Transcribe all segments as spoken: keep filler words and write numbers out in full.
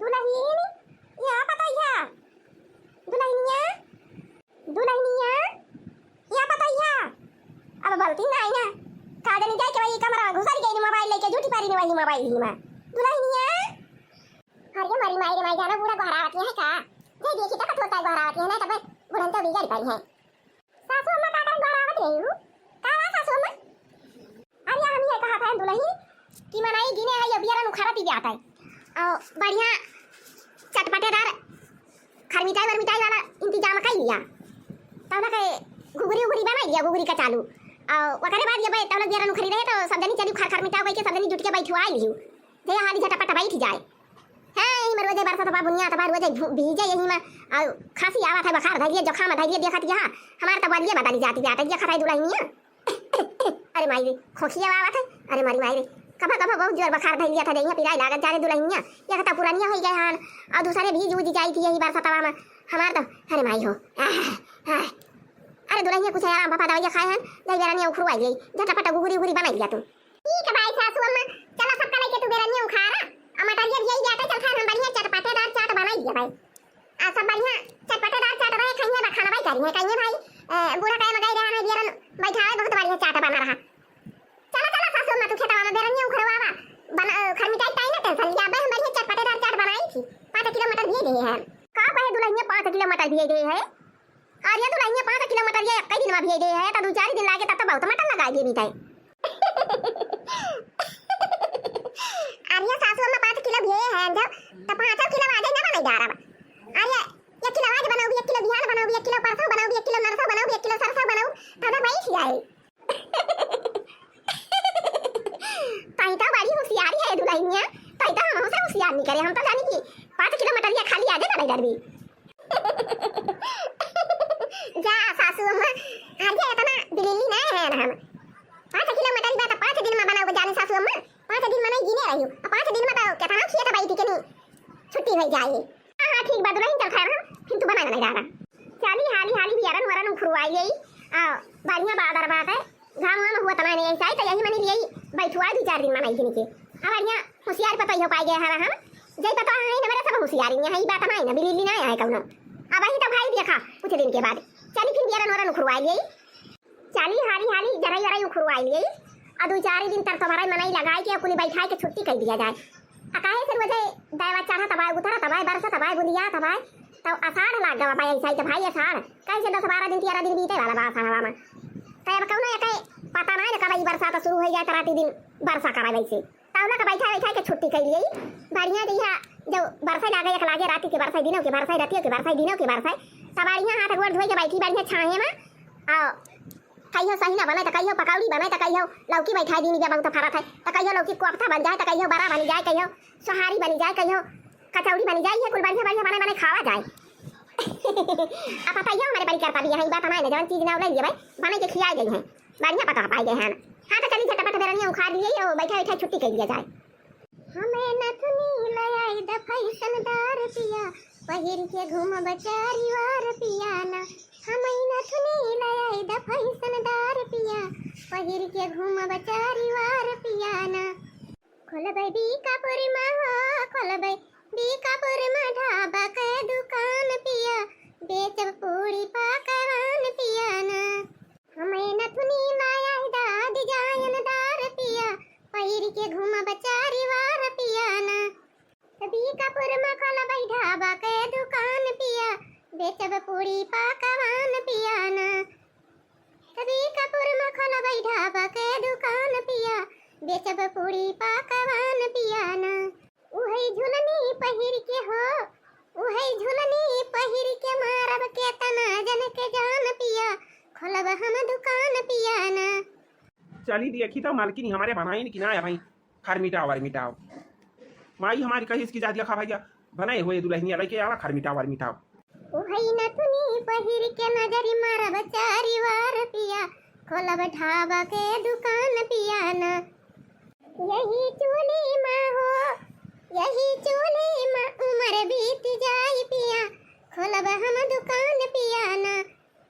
दुलहिन, या पतइया। दुलहिनिया, दुलहिनिया, या पतइया। अब बोलती नाहीं ना। का जानी जाइके वही कमरा में घुसरि गई मोबाइल लइके, झूठी पारी में वही मोबाइल ही में। दुलहिनिया। अरे मरी माई रे माई, जानो बूढ़ा गोहरावत है का? जे देखी तब तो गोहरावत है ना, तब बुढ़न तो बिगड़ पड़ी है। सासू अम्मा का करत गोहरावत रही हूँ? का बा सासू अम्मा? अरे हम ये कहत है दुलहिन कि मनई गिने है, ये बियरन उखाड़त ही जात है। और बढ़िया चटपटेदार खरमिटाई वरमिटाई वाला इंतजाम कइ लिया। तब ना के घुघरी उघरी बनाइ लिया, घुघरी का चालू। और ओकरे बाद ये बे, तब ना बियरन उखरी रहे तो सब जनी चली खर खरमिटाई कइ के सब जनी जुट के बैठुआइ लिहू। जे हाली झटपट बैठ जाए। हाँ, यही में रोजे बरसत बा, बुनिया त बा, रोजे भू-, भीजे यही में। और खांसी आवत है, बुखार धइलिए, जुकाम धइलिए, देखत यहाँ हमार तो बलिए बदली जाती जात है, देखत है दुलहिनिया। अरे माई रे, खोखिया आवत है। अरे मरी माई रे, कभा कभा बहुत जोर बुखार धइलिया था, देहिया पिराए लागत जा रे दुलहिनिया। या कता पुरानिया होइ गए हन, और दूसरे भीज उज जाई थी यही बरसतवा में। हमार तो, अरे माई हो, आह, आह। अरे दुलहिनिया कुछ आराम पापा दवाइया खाए हन, दही बेरानिया उखरुआ गई, झटपट गुगरी उगरी बनाइ लिया तू। ठीक है भाई सासू अम्मा, चला सबका लइके तू बेरनिया उखाड़ा, आ मटरिया भी यही जाते चल खाए, हम बढ़िया चटपटेदार चाट बनाइ दिया भाई। आ सब बढ़िया चटपटेदार चाट रहे, खइहे बा खाना भाई करिहे, कहिए भाई, ए, बूढ़ा टाइम गई रहा ना, बियरन बैठावे, बहुत बढ़िया चाट बना रहा। चला, चला सासू अम्मा, तू खेतवा में बेरनिया उखरवावा, बना, अ, खरमिटाई ताई ना टेंशन लिया, बे हम बढ़िया चटपटेदार चाट बनाई थी, पाँच किलो मटर भी दे है। का कहे दुलहिनिया, पाँच किलो मटर भी दे है? अरे दुलहिनिया, पाँच किलो मटरिया एक दिन में भिजइ दे है, त दू चार दिन लागे, तब तो बहुत मटर लगाइ दे बीते। अरे सासू अम्मा, पाँच किलो भिजइ है जब, त पाँचों किलो आजे ना बनाइ डारब। अरे एक किलो आज बनाउबी, एक किलो बिहान बनाउबी, एक किलो परसों बनाउबी, एक किलो नरसों बनाउबी, एक किलो सरसों बनाउब, तब तो बैठ जाए। तई तो बड़ी होशियारी है दुलहिनिया, तई तो हमसे होशियार निकरे। हम तो जानी कि पाँच किलो मटरिया खाली आजे बनाइ डारबी। जा सासू अम्मा, आज इतना बिलीली ना है ना हम। पाँच किलो मटर बा तो पाँच दिन में बनाओ जाने सासू अम्मा, पाँच दिन में नहीं गिने रही हूँ। पाँच दिन में तो कितना खेत बाई थी के नहीं छुट्टी होइ जाए। हाँ, हाँ, ठीक बा दुलहिन, चल खाए हम, फिर तू बना बनाइ डारा। चली हाली हाली बियरन वरन उखरुआइ लेई। आ, बढ़िया बादर बात है, घाम वाम हुआ तना नहीं ऐसा है, तो यही मनी लिए बैठुआ दू चार दिन में नहीं गिन के। अब बढ़िया होशियार पतोहियो पाइ गए हवा हम। जय पतोह है ना, मेरा सब होशियारी है, ई बात ना है ना, बिलीली ना है कौनो। अब ही तो भाई देखा कुछ दिन के बाद। चली फिर बियरन वरन उखरुआइ लेई। चली हाली हाली जरई वरई उखरुआइ लेई। आ दू चार दिन तक तुम्हारा मनई लगाए के कुली बैठाए के छुट्टी कइ दिया जाए। आ काहे से रोजे दयवा चढ़त बाय, उतरत बाय, बरसत बाय, बुंदियात बाय, तब आषाढ़ लाग गवा बाय, ऐसा ही तो भाई आषाढ़। कैसे दस बारह दिन, तेरह दिन बीते वाला बा आषाढ़वा में। तो अब कौनो एके पता ना है कब ई बरसात शुरू होइ जाए, तो राती दिन बरसा कराए वैसे। तब ना के बैठा बैठा के छुट्टी कइ लिए। बढ़िया जइहा जब बरसाई लागे, एक लागे राती के बरसाई, दिनों के बरसाई, रतियों के बरसाई, दिनों के बरसाई, तब बढ़िया हाथ गोड़ धोइ के बैठी बढ़िया छाहे में। आ कहियो सहिना बने, त कहियो पकौड़ी बने, त कहियो लौकी बैठाई दीनी जब बहुत फरत है, त कहियो लौकी कोफ्ता बन जाए, त कहियो बड़ा बनी जाए, कहियो सोहारी बनी जाए, कहियो कचौड़ी बनी जाए, ये कुल बढ़िया बढ़िया बने बने खावा जाए। अब पतोहियो हमारे बड़ी करता भी है, ई बात हमारे जवन चीज ना ले लेबै, बने के खियाए गई हैं, बढ़िया पका पाए गए हैं। हाँ, तो चली झटपट बेरनिया उखाड़ लिए और बैठा बैठा छुट्टी कइ लिया जाए। हमें नथुनी ले आई द फैशनदार पिया, पहिर के घूमब चारी वार पिया ना। हमें नथुनी ले आई द फैशनदार पिया, पहिर के घूमब चारी वार पिया ना। खोलबै बीकापुर में हो, खोलबै बीकापुर में ढाबा के दुकान पिया, बेचब पूरी पकवान पिया ना। हमें नथुनी ले आई द डिजाइनदार पिया, पहिर के घूमब चारी वार पिया ना। बीकापुर में खोलबै ढाबा के दुकान पिया, बेचब पूरी पकवान पिया ना। बीकापुर में खोलबै ढाबा के दुकान पिया, बेचब पूरी पकवान पिया ना। उहै झुलनी पहिर के हो, उहै झुलनी पहिर के मारब केतना जन के जान पिया, खोलब हम दुकान पिया ना। चली देखी तो मालकिन हमारे बनाइन कि ना भाई, खरमिटाओ वरमिटाओ। माई हमारी कहिस कि जा दिया खा भैया, बनाए हुए दुलहिनिया लइके आवा खरमिटाओ वरमिटाओ। उहै नथुनी पहिर के नजरी मारब चारी वार पिया, खोलब ढाबा के दुकान पिया ना। यही चोली मा हो, यही चोली मा उमर बीत जाई पिया, खोलब हम दुकान पिया ना।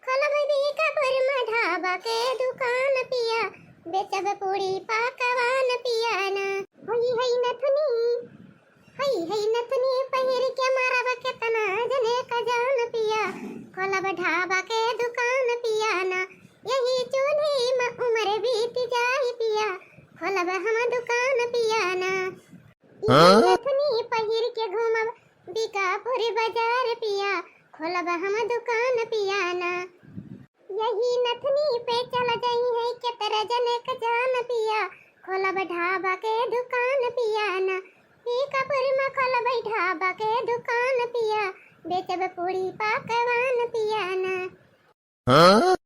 खोलब बीकापुर मा ढाबा के दुकान पिया, बेचब पूरी पकवान पिया ना। होई है नथुनी, होई है नथुनी। नी पहिर के मारब केतना जने क जान पिया, खोलब ढाबा के दुकान पिया ना, यही चूल्ही म उमर बीत जाई पिया, खोलब हम दुकान पिया ना। हाँ? नथुनी पहिर के घूमब बीकापुर बाजार पिया, खोलब हम दुकान पिया ना। यही नथुनी पे चल जाई है केतरा जने क जान पिया, खोलब ढाबा के दुकान पिया ना। बीकापुर म खोलब ढाबा के दुकान पिया, बेचब पूरी पकवान पिया ना। हाँ?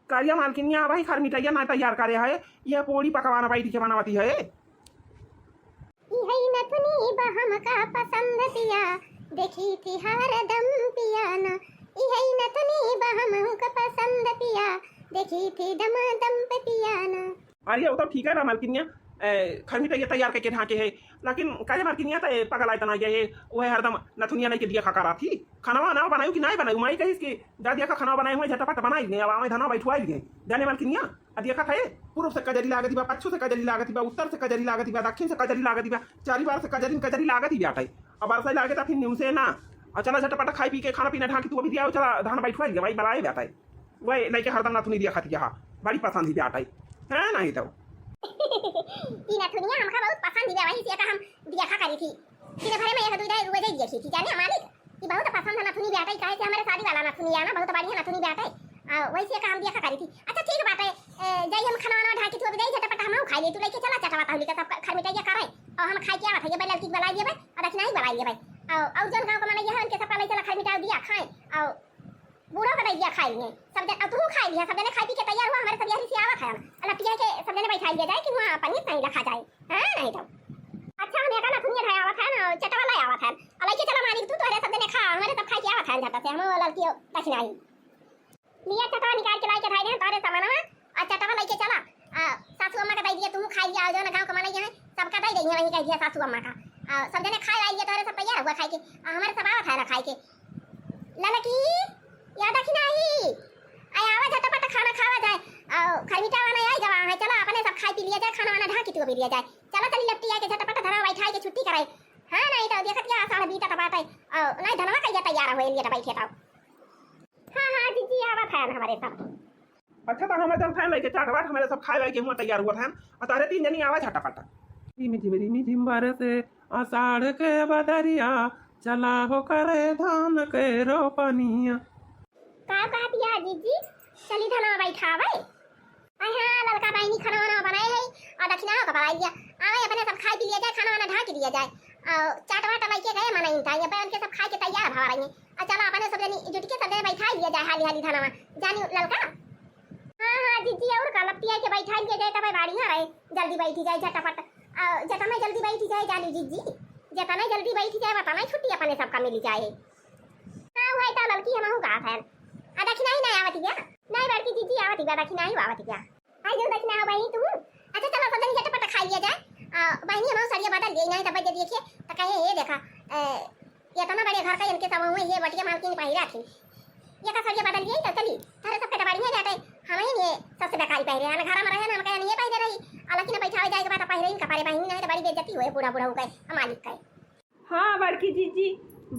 करिया मालकिनिया, अबही खरमिटैया ना तैयार करे है, यह पूरी पकवान बैठ के बनावती है। इहै नथुनी बा हमका पसंद पिया, देखी थी हरदम पिया ना। इहै नथुनी बा हमका पसंद पिया, देखी थी दम दम पे पिया ना। अरे, वो तो ठीक है बा मालकिनिया, ए, खरमिटैया तैयार करके ढाके है, लेकिन काहे मालकिनिया तो पगला इतना गया है, वह हरदम नथुनिया लेके दिया खा करा थी। खाना वाना बनायू कि नाहीं बनायू? माई कहिस कि जा दिया खा खाना बनाए हुए, झटपट बनाई ले, अब आवे धना बैठवाई ले। जाने मालकिनिया, आ देखत है, पूरब से कजरी लागत बा, पच्छू से कजरी लागत बा, उत्तर से कजरी लागत बा, दक्षिण से कजरी लागत बा, चारी बार से कजरी कजरी लागत ही बाटे। अब बरसाई लागे त फिर न्यूसे ना। और चला झटपट खाई पी के खाना पीना ढाकी तू अभी दिया, चला धान बैठवाई ले, भाई बलाए बाटे। वही लइके हरदम नथुनी दिया खाती है, बड़ी पसंद ही बाटे। है नहीं तो। ई नथुनिया हमका बहुत पसंद ही बा, वही से का हम दिया खा करी थी। दिन भरे में एक दुई दाई रोजे दिया खींची, जाने मालिक, ई बहुत पसंद है नथुनी बाटे, काहे से हमरे शादी वाला नथुनी है ना, बहुत बढ़िया नथुनी बाटे। आ, वैसे काम दिया खा करी थी। अच्छा ठीक बाटे, ए, जाई हम खाना वाना ढाकी तू अभी जाई झटपट हम खाई ले, तू लेके चला चटवा तहली का सब खरमिटैया करे, और हम खाई के आवत है, ये लड़की के बलाई लेबे, और दक्षिणा ही बलाई लेबे। और, और जौन गाँव का मनैया है उनके सबका ले चला खरमिटा दिया खाए, और बूढ़ो के दे दिया खाई लिए, सब जन, अब तू खाई लिया, सब जने खाई पी के तैयार हुआ, हमारे सब यही से आवत है, अलग पिया के सब जने बैठा लिया जाए कि वहाँ पनीर नहीं रखा जाए, हाँ नहीं तो। अच्छा, हम एका नथुनिया धाय आवत है ना, चटवा ले आवत है, अलग के चला मालिक, तू तोहरे सब जने खा, हमारे सब खाई के आवत है, झटा से हम लड़की दक्षिणा ही लिया, चटवा निकाल के लाई के धाय दे, तोहरे सामानवा, और चटवा लेके चला, आ, सासू अम्मा का दे दिया, तू खाई लिया, और जो ना गाँव का मनैया है, सबका दे देंगे, वहीं कह दिया सासू अम्मा का, आ, सब जने खाए आई लिया, तोहरे सब तैयार हुआ खाई के, आ, हमारे सब आवत है ना खाई के, ललकी, या दखिनाही, आय आवा झटपट खाना खावा जाए। आओ, खरमिटा वाला आई गवा है, चला अपने सब खाई पी लिया जाए, खाना वाना ढाकी तू भी लिया जाए। चला चली लपटी आके झटपट धरा बैठाई के छुट्टी कराए। हाँ, नहीं तो देखत क्या आषाढ़ बीतत बाटे। आओ, नहीं धनवा कहिया तैयार होए लिए बैठे तो। हाँ, हाँ, जीजी आवत है हमारे सब। अच्छा, तो हमें जब खाए लेके चाट वाट, हमारे सब खाए वाए के हुआ तैयार हुआ था, और तारे तीन जनी आवा झटपट। रिम झिम रिम झिम बरसे आषाढ़ के बदरिया, चला हो करे धान के रोपनिया। का कहत या जीजी, चली धनवा बैठावे? अरे हाँ, ललका बहिनी खाना वाना बनाए है, और दक्षिणा का बनाई लिया। आवे अपने सब खाई पी लिया जाए, खाना वाना ढाकी दिया जाए, और चाट वाट लेके गए मना इंता, ये पे उनके सब खाए के तैयार भवा रही है। आ चला, अपने सब जनी जुट के सब जने बैठाई लिया जाए हाली हाली धनवा। जानी ललका? हाँ, हाँ, जीजी, और का लपटिया के बैठाई लिया जाए, तब बढ़िया रहे, जल्दी बैठी जाए झटपट। आ, जतना जल्दी बैठी जाए, जानी जीजी, जतना जल्दी बैठी जाए, वतना छुट्टी अपने सबका मिली जाए। हाँ, वही तो ललकी हमहू कहत है। आ, दखिनाही नहीं आवत क्या? नहीं, बड़की जीजी आवत क्या, दखिनाही आवत क्या? आई जो दखिना हो बहिनी तू। अच्छा, चलो, सब जनी झटपट खाई लिया जाए। आ, बहिनी, हम सड़िया बदल लिए, नहीं तब जब देखिए, तो कहे, "ये देखा, ए, ये इतना बड़े घर का इनके सब हुए, ये बटिया मालकिन पहिरा थी। ये का सड़िया बदल लिए, तो चली, तारे सबके तो बढ़िया जाते, हम ही ये सबसे बेकारी पहिरे, हम घर में रहे ना, हम कहे, हम ये पहिरे रही, हालांकि ना बैठावे जाए के बाद पहिरे ही कपारे बहिनी, नहीं तो बड़ी बेइज्जती हुए, बूढ़ा बूढ़ा हो गए, हम मालिक कहे।" हाँ, बड़की जीजी,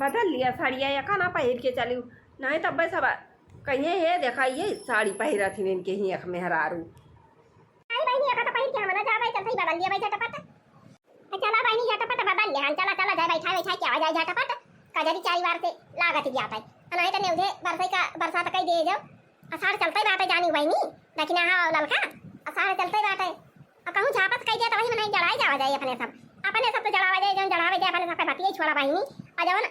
बदल लिया साड़िया, एका ना पहिर के चलियो, नहीं तब सब कहिए, "हे देखा, ये साड़ी पहिरत हिन इनके ही एक मेहरारू।" आई बहिनी, एका तो पहिर के हम ना जावे, चलते ही बदल लिया भाई झटपट। चला बहिनी, झटपट बदल ले, हम चला, चला जाए, बैठा, बैठा के आवा जाए झटपट, कजरी चारी बार से लागत ही जाता है, नहीं तो नेवधे बरसाई का, बरसात कई दे जाओ। आषाढ़ चलते बाटे जानी बहिनी, लेकिन हाँ ललका, आषाढ़ चलते बाटे। आ कहूँ झापत कह दिया तो वही में नहीं जड़ाए जावा जाए अपने सब, अपने सब तो जड़ावा जाए, जौन जड़ावे जाए अपने सबके बतिये छोड़ा बहिनी। और जौन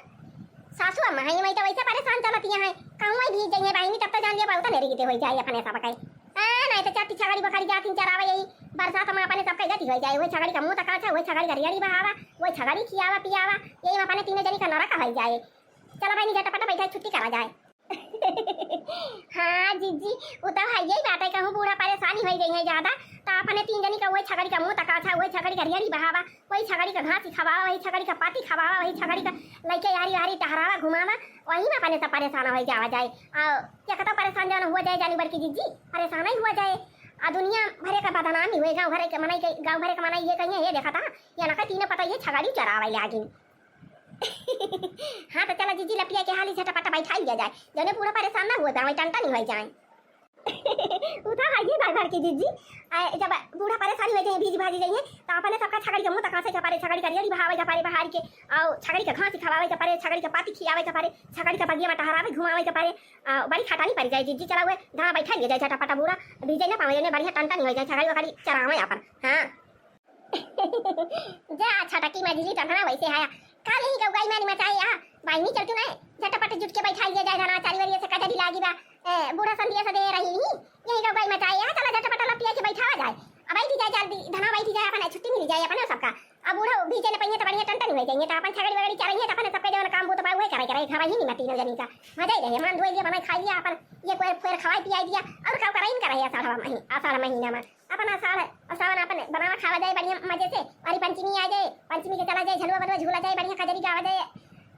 सासू अम्मा है, वही तो वैसे परेशान चलती हैं, कहूँ वही भीज जाइए बहिनी, तब तो जान लिया बहुत मेरी गीते हो जाए अपने सब के। हाँ, नहीं तो चाटी छगड़ी बखड़ी जाती चरावे यही बरसात में अपने सबके गति हो जाए, वही छगड़ी का मुँह तकाछा, वही छगड़ी का रेड़ी बहावा, वही छगड़ी खियावा पियावा, यही में अपने तीनों जनी का नरक हो जाए। चला बहिनी, झटपट बैठा, छुट्टी करा जाए। हाँ जीजी, वो तो है यही बात है, कहूँ बूढ़ा परेशानी हो गई है ज्यादा, तो अपने तीन जनी का वही छगड़ी का मुँह तकाछा, वही छगड़ी का रेड़ी बहावा, वही छगड़ी का घास ही खवावा, वही छगड़ी का पाती खवावा, वही छगड़ी का लइके यारी यारी टहरावा घुमावा, वही में अपने सब परेशान हो जावा जाए। आ, क्या कहता परेशान जान हुआ जाए जानी बड़की जीजी, परेशान ही हुआ जाए। आ दुनिया भरे का बदनामी हुए, गाँव भरे के मनई के, गाँव भरे के मनई ये कहिए, "ये देखा था, ये ना तीनों पतई है छगड़ी चरावे लागिन।" हाँ, तो चला जीजी लपिया के हाली झटपट बैठाई लिया जाए, जने बूढ़ा परेशान ना हुए, गाँव टंटा नहीं हुई जाए। उ तो है ही भाई बड़की जीजी, आ, जब बूढ़ा परेशानी हुई जाए, भीज भाजी जाइए, तो अपने सबका छगड़ी के मुँह तक से कपारे, छगड़ी का रेड़ी बहावे कपारे बहार के, और छगड़ी के घास खवावे कपारे, छगड़ी के पाती खियावे कपारे, छगड़ी के बगिया में टहरावे घुमावे कपारे, आ, बड़ी खटानी पड़ जाए जीजी। चला हुए धान बैठा लिया जाए झटपट, बूढ़ा भीजे ना पावे, जने बढ़िया टंटा नहीं हुई जाए, छगड़ी वगड़ी चरावे अपन। हाँ। जा छटकी मझली टंटना वैसे है। काल ही गौगाई मारी मचाए आ, बाइनी चलतू ना, झटपट जुट के बैठा लिया जाए, धना चारी वरिया से कजरी लागी बा, ए, बूढ़ा संधिया से दे रही ही, यही गौगाई मचाए आ, चला झटपट लपिया के बैठावा जाए। अब बैठी जाए जल्दी, धना बैठी जाए, अपने छुट्टी मिली जाए अपने सबका। अब बूढ़ा भी चले पइहे तो बढ़िया टंटन हुई जाइए, तो अपन छगड़ी वगड़ी चराइए, तो अपने सबके जवन काम बूत बा उहे करे, करे, घर ही नहीं तीनों जनी का। मजा ही रहे, मान धोई लिया, बनाई खाई लिया, अपन ये कोई फेर खवाई पियाई दिया, और का कराइन करे आषाढ़ मही-, आषाढ़ महीना में। अपन आषाढ़ और सावन अपन बनावा खावा जाए बढ़िया मजे से। अरे पंचमी आ जाए, पंचमी के चला जाए, झलुआ बलुआ झूला जाए, बढ़िया कजरी गावा जाए।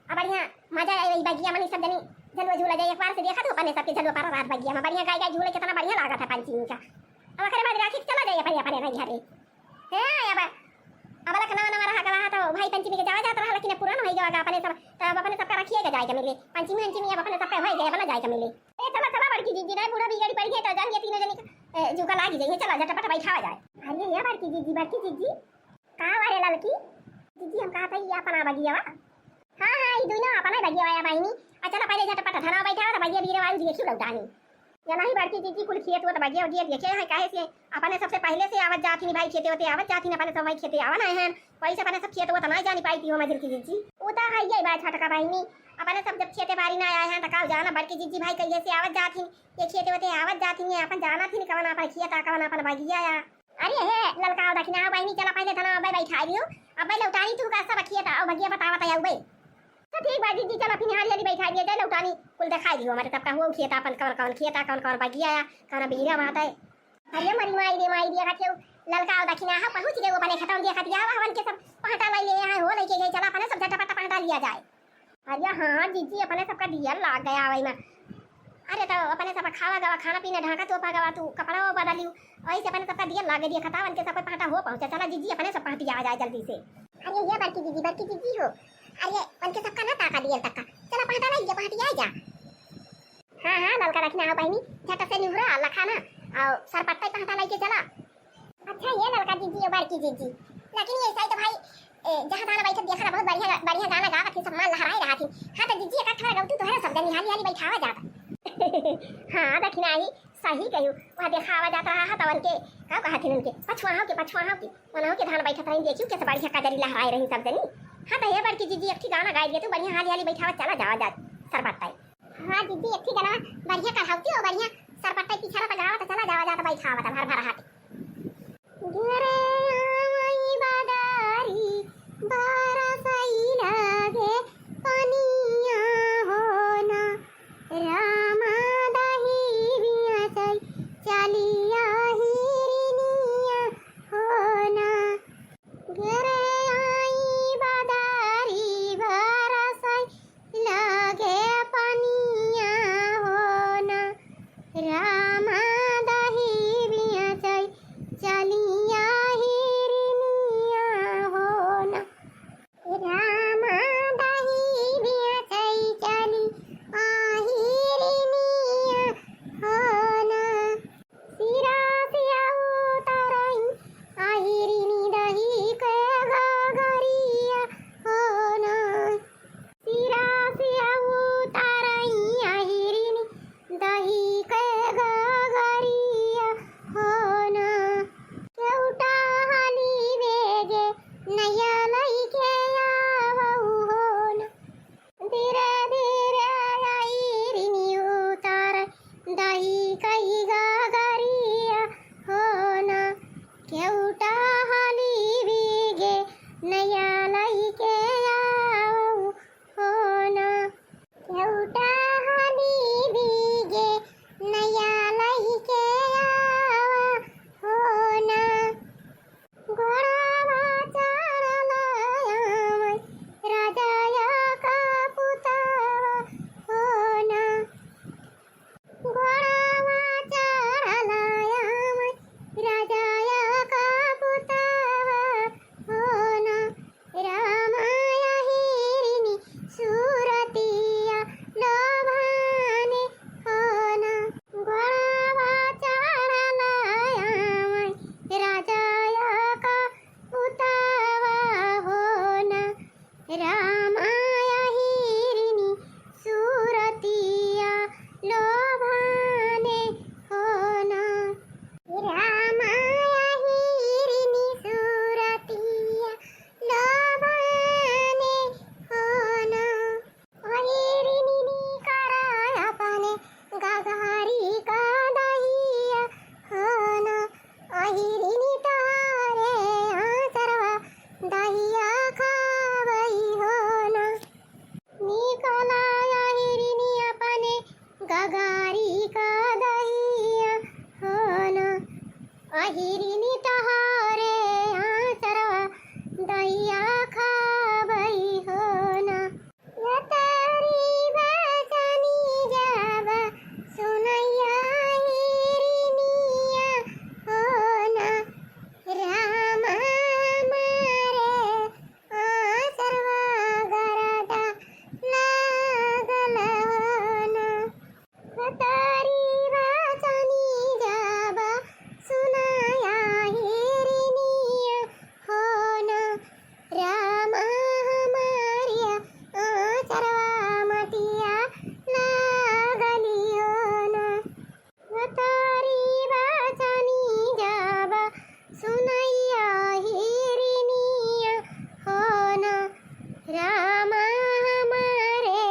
अब बढ़िया मजा आए वही बगिया मनी सब जनी झलुआ झूला जाए। एक बार से देखा तो अपने सबके झलुआ पर रात बगिया में बढ़िया गाय गाय झूले, कितना बढ़िया लागत है पंचमी का। अब ओकरे बाद राखी के चला जाए अपने अपने घरे। हे, अब, अब लखनऊ नवा रहा गवा तो भाई पंचमी के जावा जात रहा, लेकिन अब पुरान होई गवा गा अपने सब, तो अब अपने सबका रखिए के जाए के मिले। पंचमी, पंचमी अब अपने सबका होई गए, अपना जाए के मिले। ए, चला, चला, बड़की जीजी, नहीं बूढ़ा बिगड़ी पड़ गए, तो जान ये तीनों जनी, ए, जुका लागी जाइए, चला, झटपट बैठावा जाए। अरे, ये बड़की जीजी, बड़की जीजी। का वारे ललकी? जीजी, हम कहा था, ये अपना बगिया वा। हाँ, हाँ, ई दुनो अपना बगिया वाया बहिनी। आ चला पहले झटपट धना बैठा, तो बगिया बीरे वाली देखियो लौटानी। या नहीं बड़की जीजी, कुल खेत वो तो बगिया वगिया देखे हैं, काहे से अपने सबसे पहले से आवत जात ही भाई, खेते होते आवत जात ही, अपने सब भाई खेते आवन आए हैं, वही से अपने सब खेत वो तो ना जानी पाई थी हो मझिल की जीजी। वो तो है ये बात छटका बहिनी, अपने सब जब खेते बारी ना आए हैं तो का जाना बड़की जीजी भाई कहिए से आवत जात ही, ये खेते होते आवत जात ही, अपन जाना थी कवन अपन खेत आ कवन अपन बगिया आ। अरे हे, ललका आओ दखिना, आओ बहिनी, चला पहले धना अब्बे बैठाई दियो, अब्बे लौटानी तू का सब खेत आओ, बगिया बतावत है अब्बे। तो ठीक बा जीजी, चला फिर हाली हाली बैठाई दिया जाए, लौटानी कुल दिखाई दियो हमारे सबका हुआ खेत अपन, कौन कौन खेत आ, कौन कौन बगिया आ, कौन बीरा बात है। अरे मरी माई रे माई रे, देखा थे ललका आओ दखिना, हाँ पहुँच गए वो अपने खेतों, देखा दिया हवन के सब पहटा लाई ले यहाँ हो लेके गए, चला अपने सब झटपट पहटा लिया जाए। अरे हाँ जीजी, अपने सबका दिया लाग गया वही में। अरे तो अपने सब खावा गवा, खाना पीना ढाका तोपा गवा, तू कपड़ा वो बदलियो, वही से अपने सबका दिया लागे दिया खता, उनके सबका पहटा हो पहुँचा। चला जीजी, अपने सब पहटी आ जाए जल्दी से। अरे ये बड़की जीजी, बड़की जीजी हो, अरे उनके सबका ना ताका दिया तक का, चला पहटा लाई, पहटी आ जा। हाँ, हाँ, ललका रखना हो बहिनी, झट से निहुरा लखाना, और सरपट्टा पहटा लाई के चला। अच्छा, ये ललका जीजी और बड़की जीजी, लेकिन ये साइड भाई, ए, जहाँ ताना बैठे देखा ना, बहुत बढ़िया, बढ़िया गाना गावत थी, सब मान लहराए रहा थी। हाँ, तो जीजी एक ठोरा गौतू तोहरा सब जनी हाली हाली बैठावा जाता। हाँ, दखिना ही सही कहियो, वह देखावा जात रहा है, तवन के, का कहा थी उनके, पछुआहों के, पछुआहों के, उन्हों के धान बैठत रही, देखियो कैसे बढ़िया कजरी लहराए रही सब जनी। हाँ, तो ये बड़की जीजी एक ठो गाना गाई दिए, तू बढ़िया हाली हाली बैठावा, चला जावा जा, सरपट्टा। हाँ जीजी, एक ठो गाना बढ़िया कढ़ावती हो, बढ़िया सरपट्टा पिछड़ा तो गावा, तो चला जावा जा, तो बैठावा, तो भर भर हाथ। घरे आवई बदारी बरसई लागे पनिया हो ना, रामा दही बियासई चलिया हिरनिया हो ना। घरे आई बदारी बरसई लागे पनिया हो ना, रामा दही बियासई चलिया हिरिनी तोहरे आचरवा दहिया खाबई हो ना। यतरी बचनी जब सुनैया हिरिनिया हो ना। रामा मारे आचरवा गरदा लागल हो ना। यतरी बचनी जब सुनैया हिरिनिया हो ना। रामा हमारिया आचरवा मटिया लागली हो ना। यतरी बचनी जब सुनैया हिरिनिया हो ना। रामा हमारे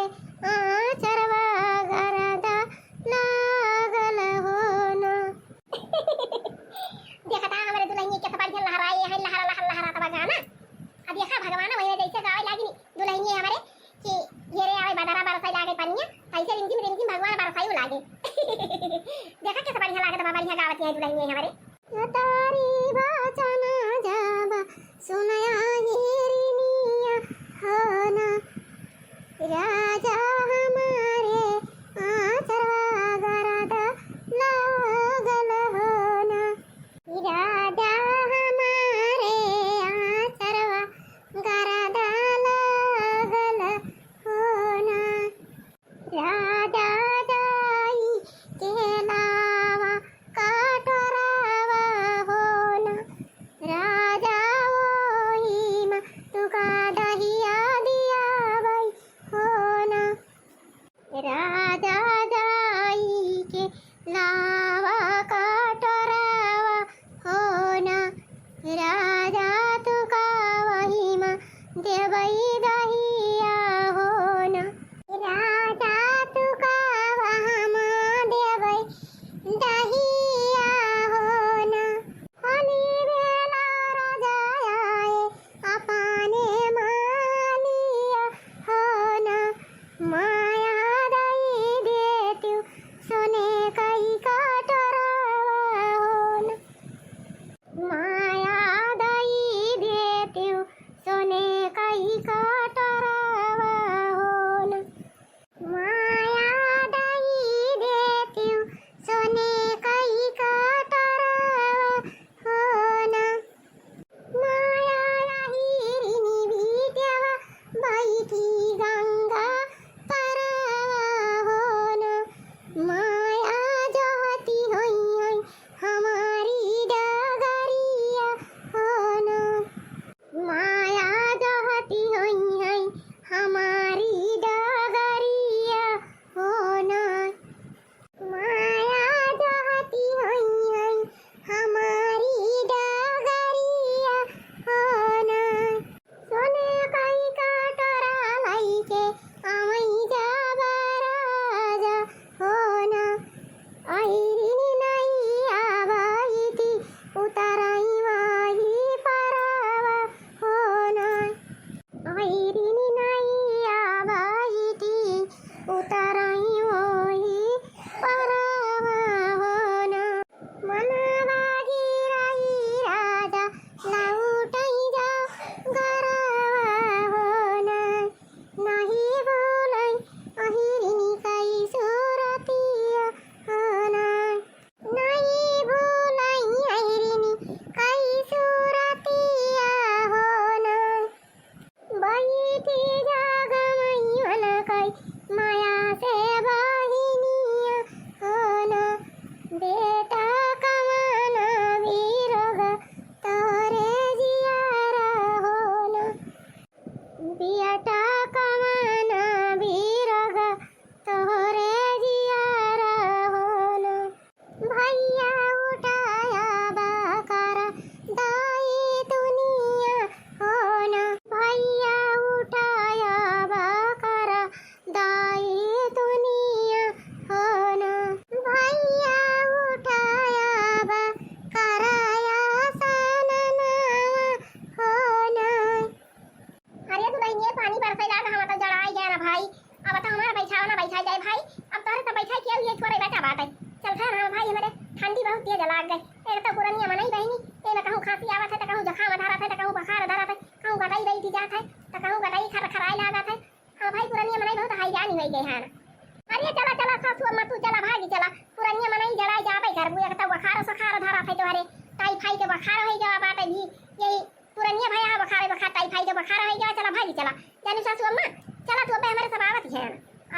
आचरवा गरदा लागल हो ना। देखता हमरे दुलहिनिया केतना बढ़िया लहराए है, लहरा, लहरा, लहरा तबा गाना। अब देखा भगवान वही जैसे गावे लागिनी दुलहिनिया हमरे कि घेरे आवे बदरा बरसाए लागे पनिया, तैसे रिमझिम रिमझिम भगवान बरसाए लागे। देखा कैसे बढ़िया लागत बा, बढ़िया गावत है दुलहिनिया हमरे। यतरी बचना जब सुनैया हिरिनिया हो ना। राजा हमारे आचरवा गरदा लागल हो ना। राजा हमारे आचरवा गरदा लागल हो ना। राजा जाई के लावा कटोरावा हो ना। राजा ओही मा तुका दहिया दियावई हो ना। राजा जाई के लावा कटोरावा हो ना। राजा तुका वही मा देवई दहिया हो ना। राजा तुका वहाँ मा देवई दहिया हो ना। हली बेला राजा आए अपने मालिया हो ना। माया दई देतिउ सोने कई कटोरावा हो ना। माया दई देतिउ सोने कई कटोरावा हो ना। माया दई देतिउ सोने कई कटोरावा हो ना। माया हिरिनी बिटियावा बैठी गंगा परवा हो ना। माया जोहती होई है हमारी डगरिया हो ना। माया जोहती होई है हमारी डगरिया हो ना। माया जोहती होई है हमारी डगरिया हो ना। सोने कई कटोरा लइके आवई जाब राजा हो ना। अहिरिन नइया बैठी उतरई वही परवा हो ना। अहिरिन नइया बैठी उतरई वही परवा हो ना। मनवा गिरई राजा लौटई जा घरवा हो ना। नहीं भूलई अहिरिन कई सूरतिया हो ना। नहीं भूलई अहिरिन कई सूरतिया हो ना। बैठी जग मैया न कई माया से बहिनिया हो ना। बेटा कमाना बिरग तोरे जियारा हो ना। बेटा कमाना बिरग तोरे जियारा हो ना। भैया उठाया बा करा दाई दुनिया हो ना। भैया उठाया बा करा दाई दुनिया हो ना। भैया उठाया बा करा या सननावा हो ना। अरे दुलहिनिया, पानी बरसै लाग, हम तो जड़ाई गए ना भाई। अब तो हमारा बैठावा ना बैठाई जाए भाई। अब तोहरे तो बैठाई के लिए छोड़े बचा बात है। चल खा ना भाई, हमारे ठंडी बहुत तेज लाग गए। एक तो पुरनिया मनई बे पानी होइ गए हैं। अरे चला, चला सासू अम्मा, तू चला, भागी चला। पुरनिया मनई जड़ाई जाबे करबू, एक तो बुखार सुखार धरा थे तोहरे, टाइफाई के बुखार होइ गवा बाटे भी। यही पुरनिया भया बुखार, बुखार, टाइफाई के बुखार होइ गवा, चला भागी चला। जानी सासू अम्मा, चला तू, अबे हमरे सब आवत हैं,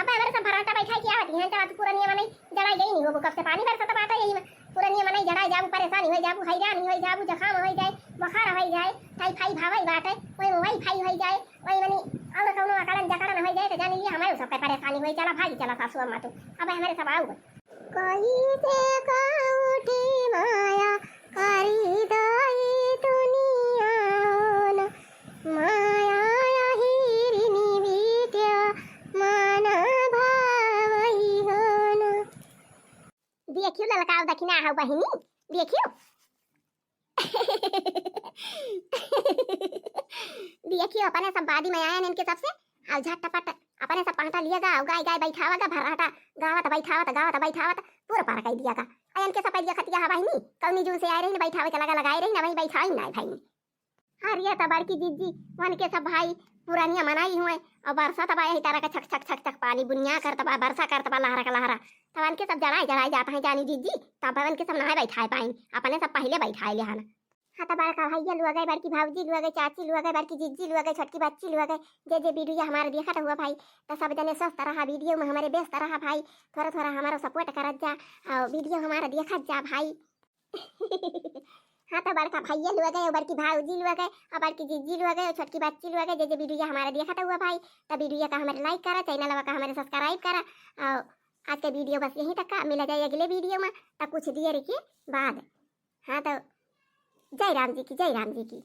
अबे हमरे सब भराटा बैठा के आवत हैं, चला तू। पुरनिया मनई जड़ाई गई नहीं हो, कब से पानी बरसत बाटे यही में। पुरनिया मनई जड़ाई जाबू, परेशानी होइ जाबू, हैरानी होइ जाबू, जखाम होइ जाए, बुखार होइ जाए, टाइफाई भावई बाटे, वही में वाईफाई होइ जाए, वही मनी और कौनो अकड़न जकड़न होइ जाए तो जानी लिए हमारे सबके परेशानी होइ। चला भागी चला सासू अम्मा तू, अबे हमरे सब आऊ। कैसे का उठी माया करी दाई दुनिया होन, माया हिरनी बिटिया मन भावई होन। देखियो ललकाव दखिना हौ बहिनी, देखियो। देखियो, अपने सब बादी में आयन इनके सबसे, और झटपट अपने सब पहटा लिया गा, और गाय गाय बैठावा गा, भर्राटा गावत बैठावत, गावत बैठावत, पूरा पार कर दिया गा। आ इनके सब पहले खतिया हवा ही नहीं, कौनी जून से आए रही ना बैठावे के लगा लगाए रही ना, वहीं बैठाई ना भाई। अरे तो बड़की जिज्जी, वन के सब भाई पुरानिया मनाई हुए, और बरसा तबा यही तरह का छक छक छक छक पानी बुनिया कर तबा, बरसा कर तबा, लहरा का लहरा, तब इनके सब जड़ाए जड़ाए जात हैं जानी जिज्जी, तब इनके सब ना बैठाए पाई, अपने सब पहले बैठाए ले हन। हाँ, तो बड़का भैया लुआ गए, बड़की भौजी लुआ गए, चाची लुआ गए, बड़की जिज्जी लुआ गए, छोटकी बच्ची लुआ गए, जे जे वीडियो हमारा देखत हुआ भाई, तो सब जने स्वस्थ रहा, वीडियो में हमारे व्यस्त रहा भाई, थोड़ा थोड़ा हमारा सपोर्ट करत जा, और वीडियो हमारा देखत जा भाई। हाँ, तो बड़का भैया लुआ गए, बड़की भौजी लुआ गए, और बड़की जिज्जी लुआ गए, और छोटकी बच्ची लुआ गए, जे जे वीडियो हमारा देखत हुआ भाई, तो वीडियो का हमारे लाइक करा, चैनल का हमारे सब्सक्राइब करा, और आज का वीडियो बस यहीं तक का, मिला जाए अगले वीडियो में, तब कुछ देर के बाद। हाँ, तो जय राम जी की, जय राम जी की।